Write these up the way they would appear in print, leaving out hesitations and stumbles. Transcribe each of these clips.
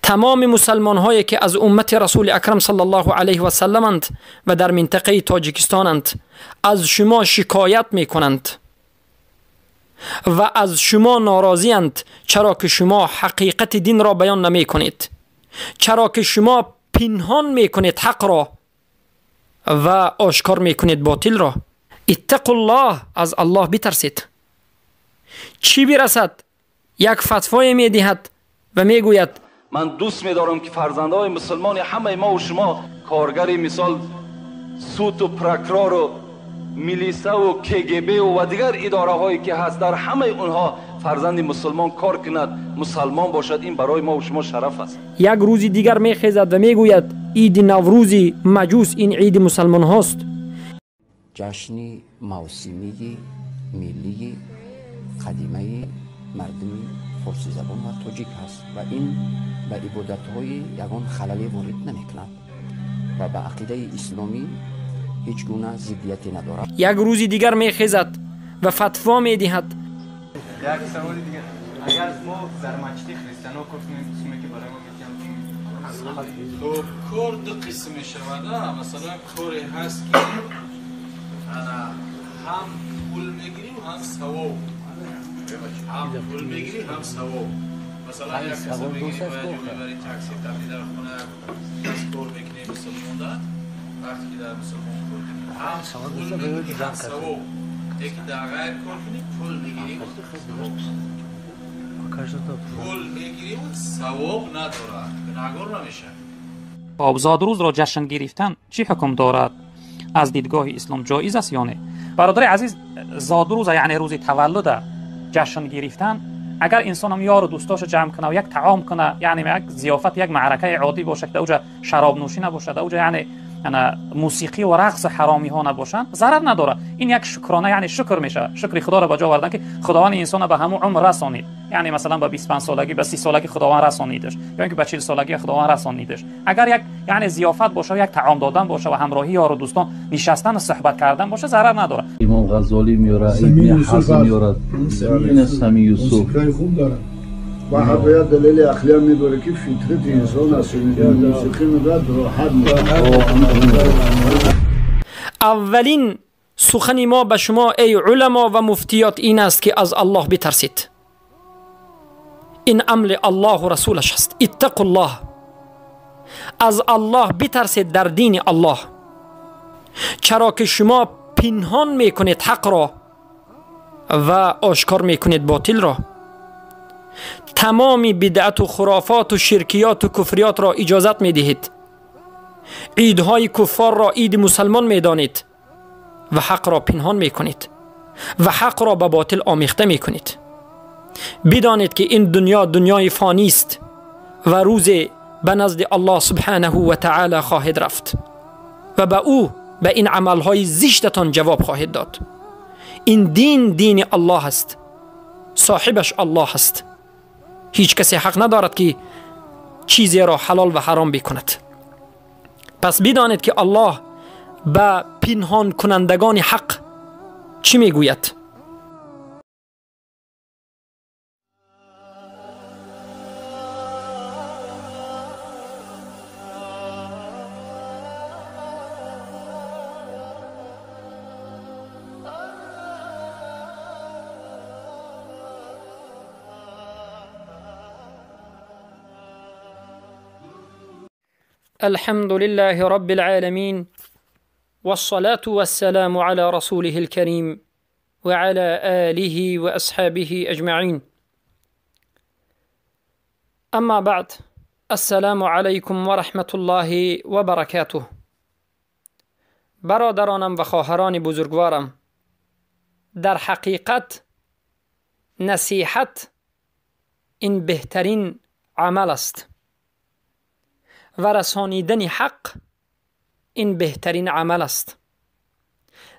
تمام مسلمان هایی که از امت رسول اکرم صلی الله علیه و سلم اند و در منطقه تاجیکستانند از شما شکایت میکنند و از شما ناراضی اند، چرا که شما حقیقت دین را بیان نمی کنید، چرا که شما پنهان میکنید حق را و آشکار میکنید باطل را. اتقوا الله، از الله بترسید. چی برسد؟ یک فتوای میدهد و میگوید من دوست میدارم که فرزندهای مسلمان همه ما و شما کارگری مثال سوت و پرکرار و میلیسه و کگب و دیگر اداره هایی که هست در همه اونها فرزند مسلمان کار کند، مسلمان باشد، این برای ما و شما شرف است. یک روز دیگر میخیزد و میگوید عید نوروز مجوس این عید مسلمان هاست. جشن موسمی ملی قدیمه مردم فارسی زبان و تاجیک هست و این به عبادت‌های یگان خللی وارد نمی‌کند و به عقیده اسلامی هیچ گونه ضدیتی ندارد. یک روز دیگر میخیزد و فتوا میدهد. یک سوال دیگر، اگر ما در مسجد خریستیانو کار کنیم قسمی که برای ما میتونیم؟ خب کار دو قسم میشود. مثلا کاری هست که هم پول میگیریم هم ثواب، هم پول میگیری هم ثواب. مثلا یک کسی میگیری باید میبری تاکسی تبدیل در خونه از کار میکنی مسلمان ده، وقتی که در مسلمان کار کنی هم پول میگیری هم ثواب. یکی در غیر کار کنی پول میگیری، پول میگیری و ثواب نداره، گناهگار نمیشه. زادروز را جشن گرفتن چی حکم دارد؟ از دیدگاه اسلام جایز است یا نه؟ برادر عزیز، زادروز یعنی روز تولد جشن گرفتن، اگر انسان هم یار و دوستاشو جمع کنه و یک طعام کنه، یعنی یک ضیافت، یک معرکه عادی باشه که اوجا شراب نوشی نباشه، اوجا یعنی موسیقی و رقص حرامی ها نباشن، ضرر نداره. این یک شکرانه، یعنی شکر میشه، شکر خدا را به جا آوردن که خداوند انسان به همون عمر رسانید. یعنی مثلا به 25 سالگی، به 30 سالگی خداوند رسانیدش، یا اینکه به 40 سالگی خداوند رسانیدش. اگر یک یعنی ضیافت باشه و یک طعام دادن باشه و همراهی یار و دوستان نشستن و صحبت کردن باشه، ضرر نداره. امام غزالی میاره، ابن حزم میاره، این سمی یوسف خوب داره و حتی دلیل عقلی هم میداره که فطرت انسان از شنیدن موسیقی میداد راحت میشه. اولین سخن ما به شما ای علما و مفتیات این است که از الله بترسید. این امر الله و رسولش است. اتقوا الله، از الله بترسید در دین الله، چرا که شما پنهان میکنید حق را و آشکار میکنید باطل را. تمام بدعت و خرافات و شرکیات و کفریات را اجازت میدهید، عیدهای کفار را عید مسلمان میدانید و حق را پنهان میکنید و حق را به باطل آمیخته میکنید. بدانید که این دنیا دنیای فانی است و روز به نزد الله سبحانه و تعالی خواهد رفت و به او به این عملهای زشتتان جواب خواهد داد. این دین دین الله است، صاحبش الله است. هیچ کسی حق ندارد که چیزی را حلال و حرام بکند. پس بدانید که الله به پنهان کنندگان حق چی میگوید؟ الحمد لله رب العالمين، والصلاة والسلام على رسوله الكريم وعلى آله وأصحابه أجمعين. أما بعد، السلام علیکم و رحمت الله و برکاته. برادرانم و خواهران بزرگوارم، در حقیقت نصیحت این بهترین عمل است و رسانیدن حق این بهترین عمل است.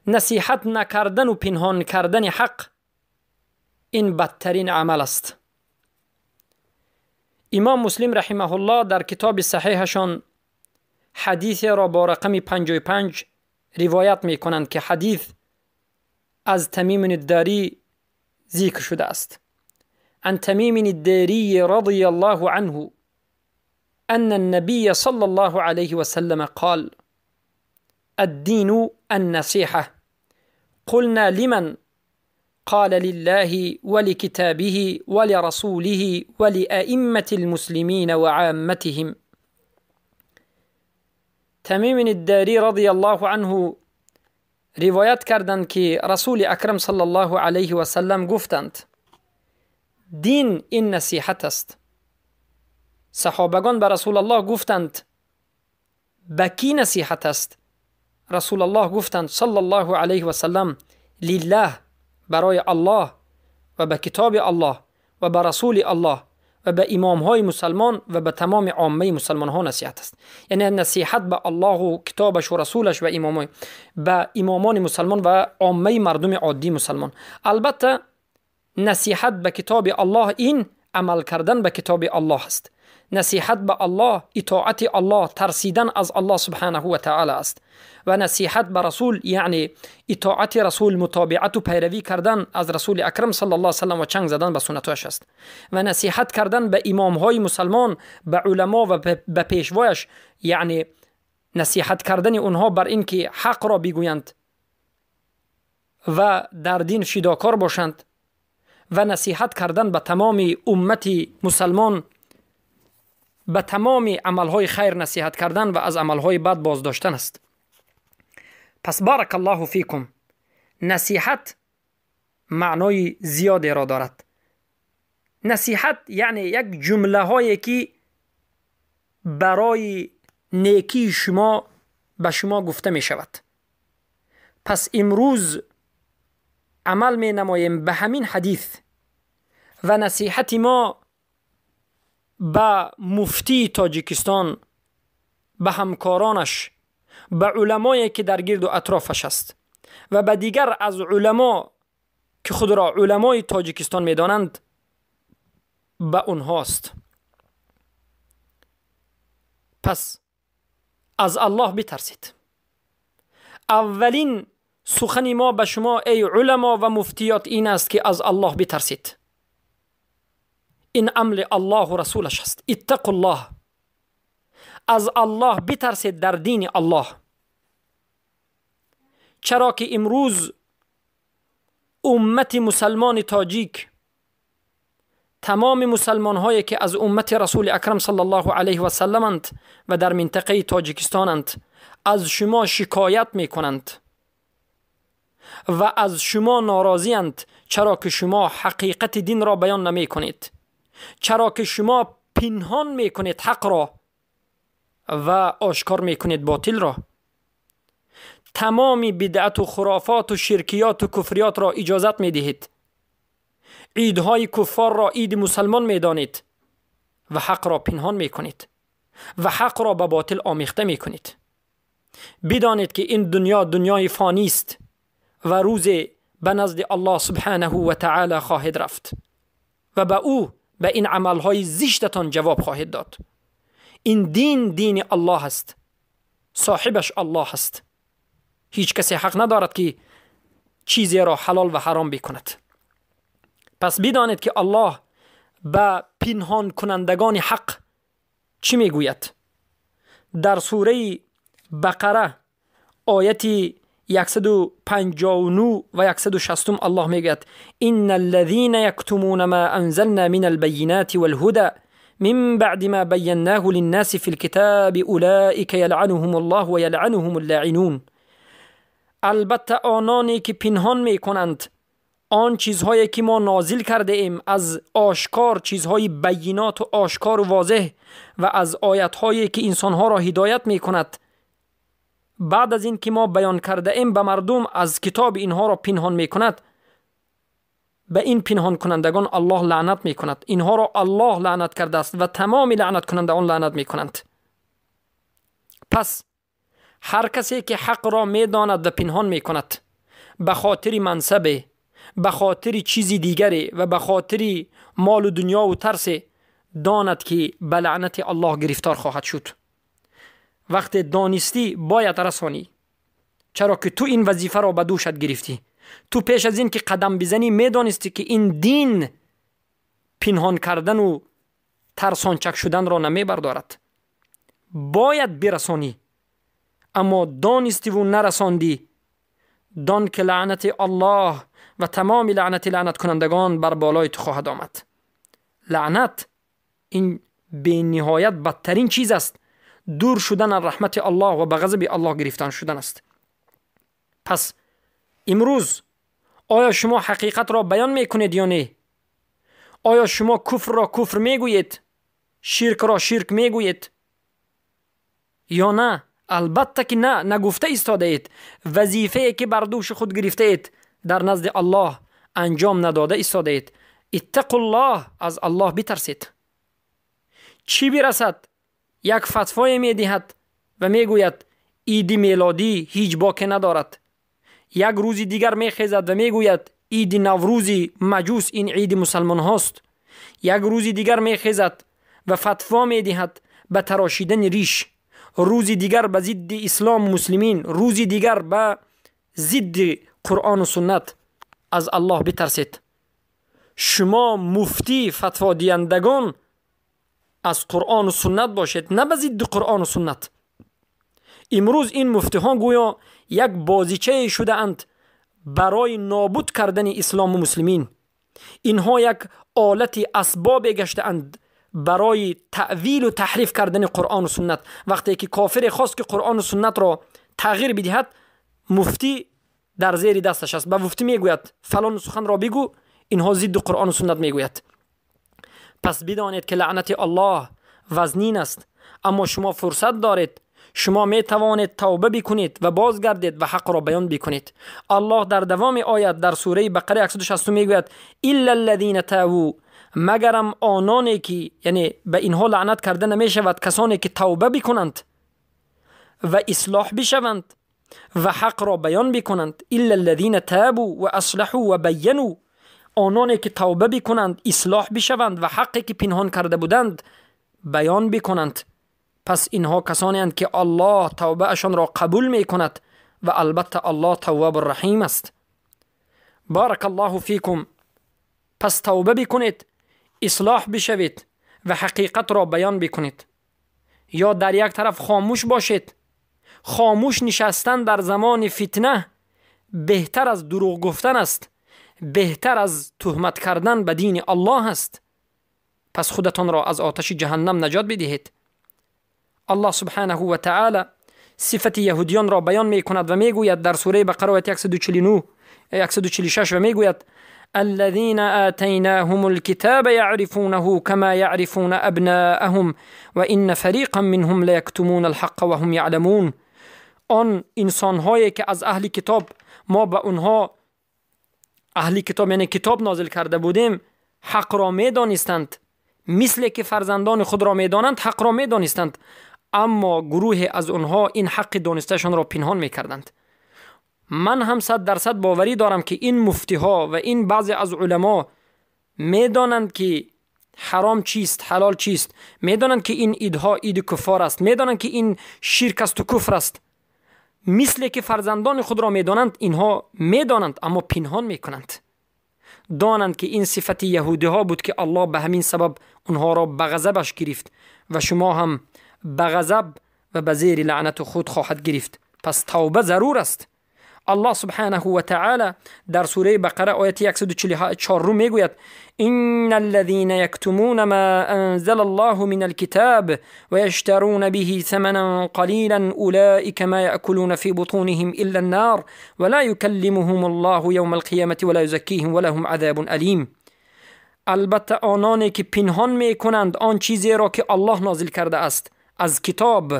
نصیحت نکردن و پنهان کردن حق این بدترین عمل است. امام مسلم رحمه الله در کتاب صحیحشان حدیث را با رقم 55 روایت می کنند که حدیث از تمیم الداری ذکر شده است. عن تمیم الداری رضی الله عنه أن النبي صلى الله عليه وسلم قال: الدين النصيحة. قلنا: لمن؟ قال: لله ولكتابه ولرسوله ولأئمة المسلمين وعامتهم. تمیم الداری رضی الله عنه روایت کردند که رسول اکرم صلی الله علیه و سلم گفتند: دین این نصیحت است. صحابگان به رسول الله گفتند: به کی نصیحت است؟ رسول الله گفتند صلی الله علیه و سلم: لله، برای الله، و به کتاب الله و به رسول الله و به امام های مسلمان و به تمام عامه مسلمان ها نصیحت است. یعنی نصیحت به الله و کتابش و رسولش و امامای، به امامان مسلمان و عامه مردم عادی مسلمان. البته نصیحت به کتاب الله این عمل کردن به کتاب الله است. نصیحت به الله اطاعت الله، ترسیدن از الله سبحانه و تعالی است. و نصیحت به رسول یعنی اطاعت رسول، متابعت و پیروی کردن از رسول اکرم صلی الله علیه و سلم و چنگ زدن به سنتش است. و نصیحت کردن به امام های مسلمان، به علما و به پیشوایش، یعنی نصیحت کردن اونها بر اینکه حق را بگویند و در دین فداکار باشند. و نصیحت کردن به تمام امت مسلمان، به تمام عملهای خیر نصیحت کردن و از عملهای بد بازداشتن است. پس بارک الله فیکم، نصیحت معنای زیادی را دارد. نصیحت یعنی یک جمله هایی که برای نیکی شما به شما گفته می شود. پس امروز عمل می نماییم به همین حدیث و نصیحت ما به مفتی تاجیکستان، به همکارانش، به علمایی که در گرد و اطرافش است و به دیگر از علما که خود را علمای تاجیکستان میدانند، به اونهاست. پس از الله بترسید. اولین سخن ما به شما ای علما و مفتیات این است که از الله بترسید. این امر الله و رسولش است. اتقوا الله، از الله بترسید در دین الله. چرا که امروز امت مسلمان تاجیک، تمام مسلمان هایی که از امت رسول اکرم صلی الله علیه و سلم اند و در منطقه تاجیکستانند، از شما شکایت میکنند و از شما ناراضی اند، چرا که شما حقیقت دین را بیان نمی کنید، چرا که شما پنهان می کنید حق را و آشکار می کنید باطل را. تمام بدعت و خرافات و شرکیات و کفریات را اجازت می دهید، عیدهای کفار را عید مسلمان می دانید و حق را پنهان می کنید و حق را به باطل آمیخته می کنید. بدانید که این دنیا دنیای فانی است و روز به نزد الله سبحانه و تعالی خواهید رفت و به او، به این عملهای زشتتان جواب خواهید داد. این دین دین الله است، صاحبش الله است. هیچ کسی حق ندارد که چیزی را حلال و حرام بکند. پس بدانید که الله به پنهان کنندگان حق چی میگوید؟ در سوره بقره آیت 159 و 160 الله میگوید: ان الذين يكتمون ما انزلنا من البينات والهدى من بعد ما بيناه للناس في الكتاب اولئك يلعنهم الله ويلعنهم اللاعنون. البته آنانی که پنهان میکنند آن چیزهایی که ما نازل کرده ایم از آشکار، چیزهای بینات و آشکار و واضح و از آیتهایی که انسانها را هدایت میکند، بعد از این که ما بیان کرده ایم به مردم از کتاب اینها را پنهان میکند، به این پنهان کنندگان الله لعنت میکند. اینها را الله لعنت کرده است و تمام لعنت کنندگان لعنت میکنند. پس هر کسی که حق را میداند و پنهان میکند به خاطر منصب، به خاطر چیزی دیگری و به خاطر مال و دنیا و ترس، داند که به لعنت الله گرفتار خواهد شد. وقت دانستی باید رسانی، چرا که تو این وظیفه را به دوشت گرفتی. تو پیش از این که قدم بزنی میدانستی که این دین پنهان کردن و ترسانچک شدن را نمی بردارد. бояд бирасонӣ. Аммо донистиву нарасондӣ, дон ки лаънати Аллоҳ ва тамоми лаънати лаънаткунандагон бар болои ту хоҳад омад. Лаънат ин бениҳоят бадтарин чиз аст. Дур шудан аз раҳмати Аллоҳ ва ба ғазаби Аллоҳ гирифтан шудан аст. Пас имрӯз оё шумо ҳақиқатро баён мекунед ё не? Оё шумо куфрро куфр мегӯед, ширкро ширк мегӯед ё на? Албатта ки на, нагуфта истодаед. Вазифае ки бар дӯши худ гирифтаед дар назди Аллоҳ анҷом надода истодаед. Иттақуллоҳ, аз Аллоҳ битарсед. Чӣ бирасад? Як фатвое медиҳад ва мегӯяд иди мелодӣ ҳеҷ боке надорад. Як рӯзи дигар мехезад ва мегӯяд иди наврӯзи маҷус ин иди мусалмонҳост. Як рӯзи дигар мехезад ва фатво медиҳад ба тарошидани риш. Рӯзи дигар ба зидди ислом муслимин, рӯзи дигар ба зидди қуръону суннат. Аз Аллоҳ битарсед. Шумо муфтӣ фатводиҳандагон аз қуръону суннат бошед, на ба зидди қуръону суннат. Имрӯз ин муфтиҳо гӯё як бозичае шудаанд барои нобуд кардани ислому муслимин. Инҳо як олати асбобе гаштаанд барои таъвилу таҳриф кардани қуръону суннат. Вақте ки кофире хост ки қуръону суннатро тағйир бидиҳад, муфтӣ дар зери дасташ аст. Ба муфтӣ мегӯяд фалон суханро бигӯ, инҳо зидди қуръону суннат мегӯяд. Пас бидонед ки лаънати Аллоҳ вазнин аст, аммо шумо фурсат доред. Шумо метавонед тавба бикунед ва бозгардед ва ҳақро баён бикунед. Аллоҳ дар давоми оят дар сураи Бақара 160 мегӯяд: илла аллазина таву, магарам ононе ки, яъне ба инҳо лаънат карда намешавад касоне ки тавба бикунанд ва ислоҳ бишаванд ва ҳақро баён бикунанд. илла аллазина табу ва аслаҳу ва байяну, ононе ки тавба бикунанд, ислоҳ бишаванд ва ҳаққе ки пинҳон карда буданд баён бикунанд. Пас инҳо касонеанд ки Аллоҳ тавбаашонро қабул мекунад ва албатта Аллоҳ таввабу раҳим аст. Баракаллоҳу фикум. Пас тавба бикунед, ислоҳ бишавед ва ҳақиқатро баён бикунед. Ё дар як тараф хомӯш бошед. Хомӯш нишастан дар замони фитна беҳтар аз дурӯғ гуфтан аст, беҳтар аз туҳмат кардан ба дини Аллоҳ аст. Пас худатонро аз оташи ҷаҳаннам наҷот бидиҳед. Аллоҳ субҳанаҳу ва таъала сифати яҳудиёнро баён мекунад ва мегӯяд дар сураи Бақара ояти 149 146 ва мегӯяд: الذين آتيناهم الكتاب يعرفونه كما يعرفون أبناءهم وإن فريقا منهم ليكتمون الحق وهم يعلمون. آن انسانهایی که از اهل کتاب ما به اونها اهل کتاب یعنی کتاب نازل کرده بودیم حق را میدانستند، مثل که فرزندان خود را میدانند حق را میدانستند، اما گروه از اونها این حق دانستهشان را پنهان میکردند. من هم 100% باوری دارم که این مفتی ها و این بعضی از علما میدانند که حرام چیست، حلال چیست، میدانند که این ایدها اید کفار است، میدانند که این شرک است و کفر است. مثل که فرزندان خود را میدانند اینها میدانند، اما پنهان میکنند. دانند که این صفت یهودی ها بود که الله به همین سبب اونها را به غضبش گرفت و شما هم به غضب و به زیر لعنت خود خواهد گرفت. پس توبه ضرور است. الله سبحانه و تعالی در سوره بقره آیت 144 میگوید: ان الذين يكتمون ما انزل الله من الكتاب ويشترون به ثمنا قليلا اولئك ما ياكلون في بطونهم الا النار ولا يكلمهم الله يوم القيامه ولا يزكيهم ولهم عذاب الیم. البته آنانی که پنهان میکنند آن چیزی را که الله نازل کرده است از کتاب،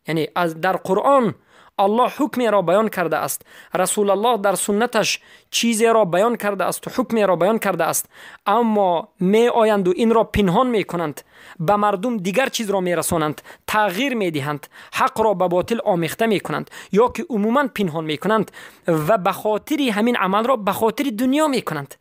یعنی از در قرآن الله حکمی را بیان کرده است، رسول الله در سنتش چیزی را بیان کرده است و حکمی را بیان کرده است، اما می آیند و این را پنهان می کنند، به مردم دیگر چیز را می رسانند، تغییر می دهند، حق را به باطل آمیخته می کنند یا که عموما پنهان می کنند و به خاطر همین عمل را به خاطر دنیا می کنند.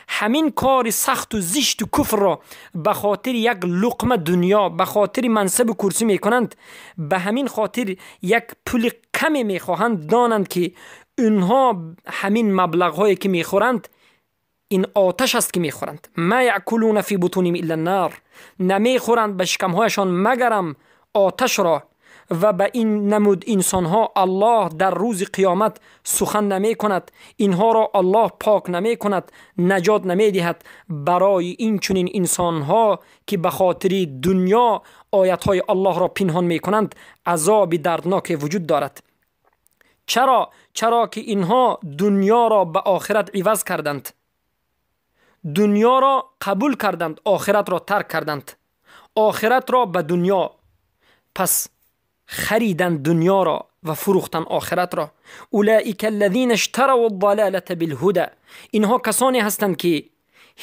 همین کار سخت و زشت و کفر را به خاطر یک لقمه دنیا، به خاطر منصب و کرسی میکنند، به همین خاطر یک پول کمی میخواهند. دانند که اینها همین مبلغ هایی که میخورند این آتش است که میخورند. ما یاکلون فی بطونهم الا النار، نمیخورند به شکمهایشان مگرم آتش را و به این نمود انسانها الله در روز قیامت سخن نمی کند، اینها را الله پاک نمی کند، نجات نمی دهد. برای این چنین انسانها که به خاطر دنیا آیتهای الله را پنهان می کنند عذاب دردناک وجود دارد. چرا؟ چرا که اینها دنیا را به آخرت عوض کردند، دنیا را قبول کردند، آخرت را ترک کردند، آخرت را به دنیا، پس خریدند دنیا را و فروختن آخرت را. اولئک الذین اشتروا الضلالة بالهدى، اینها کسانی هستند که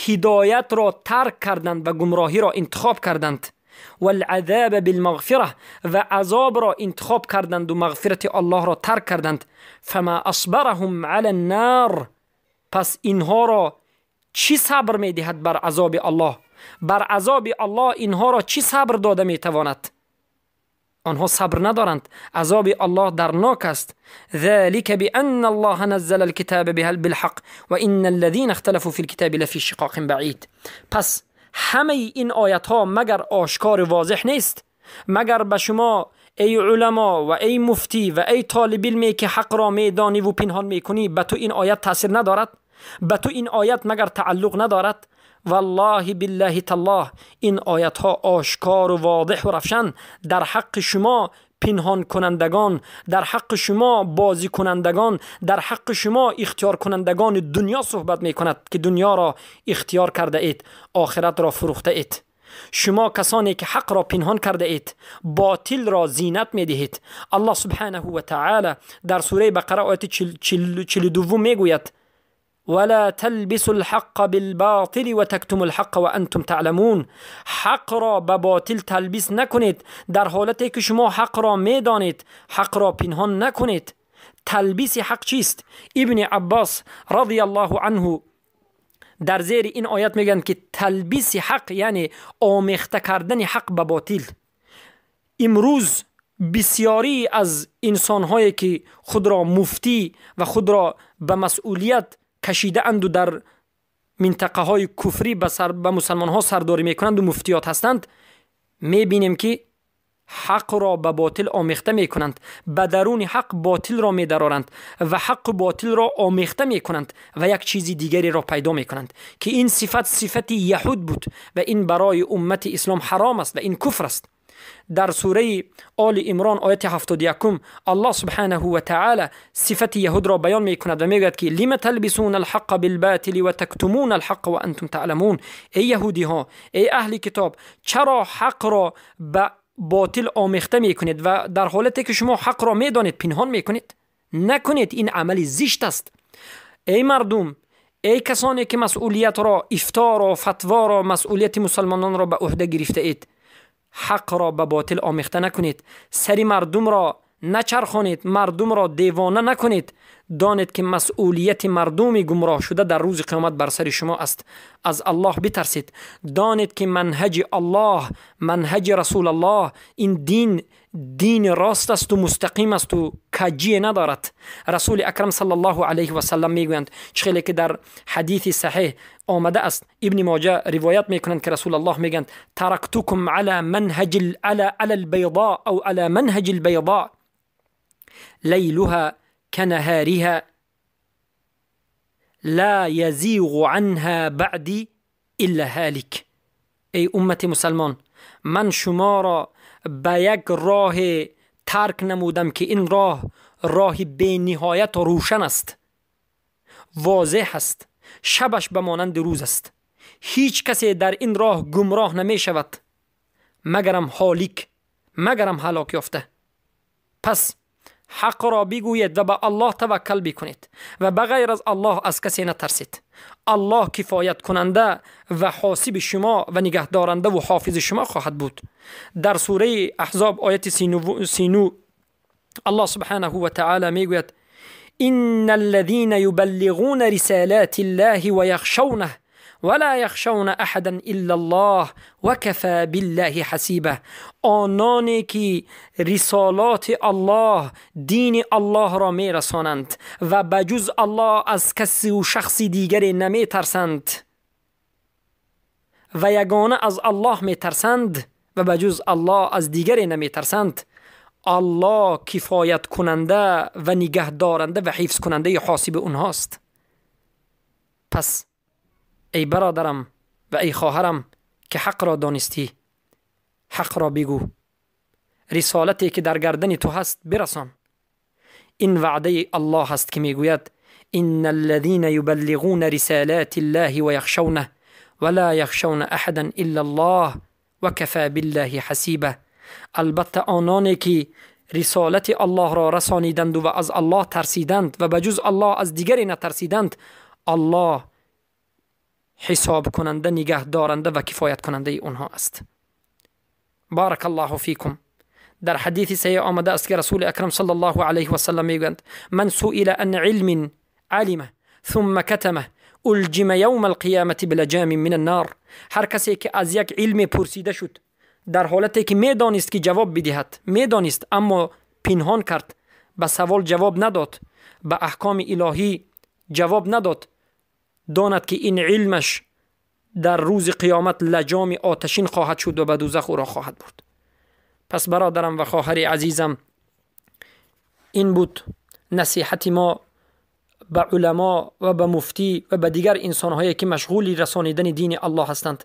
هدایت را ترک کردند و گمراهی را انتخاب کردند، والعذاب بالمغفرة و عذاب را انتخاب کردند و مغفرت الله را ترک کردند. فما اصبرهم علی النار، پس اینها را چی صبر میدهد بر عذاب الله؟ بر عذاب الله اینها را چی صبر داده میتواند؟ آنها صبر ندارند، عذاب الله درناک است. ذلك بأن الله نزل الكتاب بالحق وإن الذين اختلفوا في الكتاب لفي شقاق بعید. پس همه این آیت ها مگر آشکار واضح نیست؟ مگر به شما ای علما و ای مفتی و ای طالب علمی که حق را میدانی و پنهان میکنی به تو این آیت تاثیر ندارد؟ به تو این آیت مگر تعلق ندارد؟ والله بالله تالله این آیت ها آشکار و واضح و روشن در حق شما پنهان کنندگان، در حق شما بازی کنندگان، در حق شما اختیار کنندگان دنیا صحبت می کند که دنیا را اختیار کرده اید، آخرت را فروخته اید. شما کسانی که حق را پنهان کرده اید، باطل را زینت می دهید. الله سبحانه و تعالی در سوره بقره آیت 42 می گوید ولا تلبسوا الحق بالباطل وتكتموا الحق وانتم تعلمون. حق را به باطل تلبیس نکنید در حالتی که شما حق را میدانید، حق را پنهان نکنید. تلبیس حق چیست؟ ابن عباس رضی الله عنه در زیر این آیت میگن که تلبیس حق یعنی آمیخته کردن حق به باطل. امروز بسیاری از انسانهایی که خود را مفتی و خود را به مسئولیت کشیده اند و در منطقه های کفری به مسلمان ها سرداری میکنند و مفتیات هستند، میبینیم که حق را به باطل آمیخته میکنند، به درون حق باطل را میدرارند و حق باطل را آمیخته میکنند و یک چیزی دیگری را پیدا میکنند که این صفت صفت یهود بود و این برای امت اسلام حرام است و این کفر است. در سوره آل عمران آیت 71 الله سبحانه و تعالی صفت یهود را بیان میکند و میگوید که لم تلبسون الحق بالباطل و تکتمون الحق و انتم تعلمون. ای یهودی ها، ای اهل کتاب، چرا حق را به باطل آمیخته میکنید و در حالتی که شما حق را میدانید پنهان میکنید؟ نکنید، این عمل زشت است. ای مردم، ای کسانی که مسئولیت را، افتا را، فتوا را، مسئولیت مسلمانان را به عهده گرفته اید، حق را به باطل آمیخته نکنید، سری مردم را نچرخانید، مردم را دیوانه نکنید. دانید که مسئولیت مردم گمراه شده در روز قیامت بر سر شما است. از الله بترسید. دانید که منهج الله، منهج رسول الله، این دین دین راست است و مستقیم است و کجی ندارد. رسول اکرم صلی الله علیه و سلم میگویند چخیلی که در حدیث صحیح آمده است، ابن ماجه روایت میکنند که رسول الله میگند ترکتکم علی منهج علی البیضاء او علی منهج البیضاء لیلها کنهارها لا یزیغ عنها بعدی الا هالک. ای امت مسلمان، من شما را به یک راه ترک نمودم که این راه راه بی نهایت و روشن است، واضح است، شبش به مانند روز است. هیچ کسی در این راه گمراه نمی شود مگرم هالک، مگرم هلاک یافته. پس حق را بگویید و به الله توکل بکنید و بغیر از الله از کسی نترسید. الله کفایت کننده و حاسب شما و نگهدارنده و حافظ شما خواهد بود. در سوره احزاب آیت 39 الله سبحانه و تعالی میگوید إن الذين يبلغون رسالات الله ويخشونه ولا يخشون أحدا إلا الله وكفى بالله حسیبا. آنانی که رسالات الله، دین الله را میرسانند و بجز الله از کسی و شخص دیگری نمیترسند و یگانه از الله میترسند و به جز الله از دیگری نمیترسند، الله کفایت کننده و نگه دارنده و حفظ کننده حاسب اونهاست. پس ای برادرم و ای خواهرم که حق را دانستی، حق را بگو، رسالتی که در گردن تو هست برسان. این وعده الله است که میگوید ان الذين يبلغون رسالات الله ويخشونه ولا يخشون احدا الا الله وكفى بالله حسیبا. البته آنانی که رسالت الله را رسانیدند و از الله ترسیدند و به جز الله از دیگری نترسیدند، الله حساب کننده، نگه دارنده و کفایت کننده اونها است. بارک الله فیکم. در حدیث صحیح آمده است که رسول اکرم صلی الله علیه و سلم میگویند من سئل عن علم علمه ثم کتمه الجم یوم القیامة بلجام من النار. هر کسی که از یک علم پرسیده شد در حالتی که میدانست که جواب بدهد، میدانست اما پنهان کرد، به سوال جواب نداد، به احکام الهی جواب نداد، داند که این علمش در روز قیامت لجام آتشین خواهد شد و به دوزخ او را خواهد برد. پس برادرم و خواهر عزیزم، این بود نصیحت ما به علما و به مفتی و به دیگر انسانهایی که مشغول رسانیدن دین الله هستند.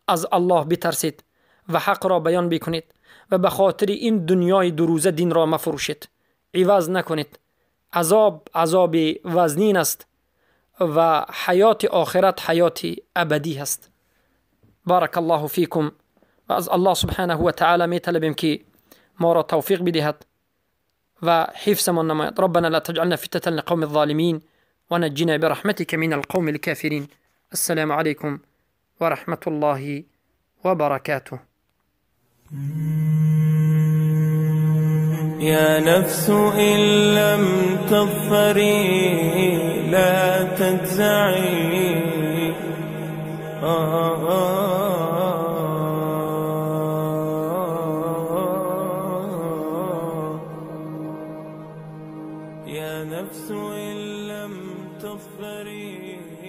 از الله بترسید و حق را بیان بکنید و به خاطر این دنیای دو روزه دین را مفروشید، عوض نکنید. عذاب عذاب وزنین است و حیات آخرت حیات ابدی هست. بارک الله فیکم. و از الله سبحانه و تعالی می طلبیم که ما را توفیق بدهد و حفظمان نماید. ربنا لا تجعلنا فتنة للقوم الظالمین ونجنا برحمتك من القوم الكافرين. السلام عليكم ورحمة الله وبركاته. يا نفس إن لم تظفري لا تجزعي. يا نفس إن لم تظفري.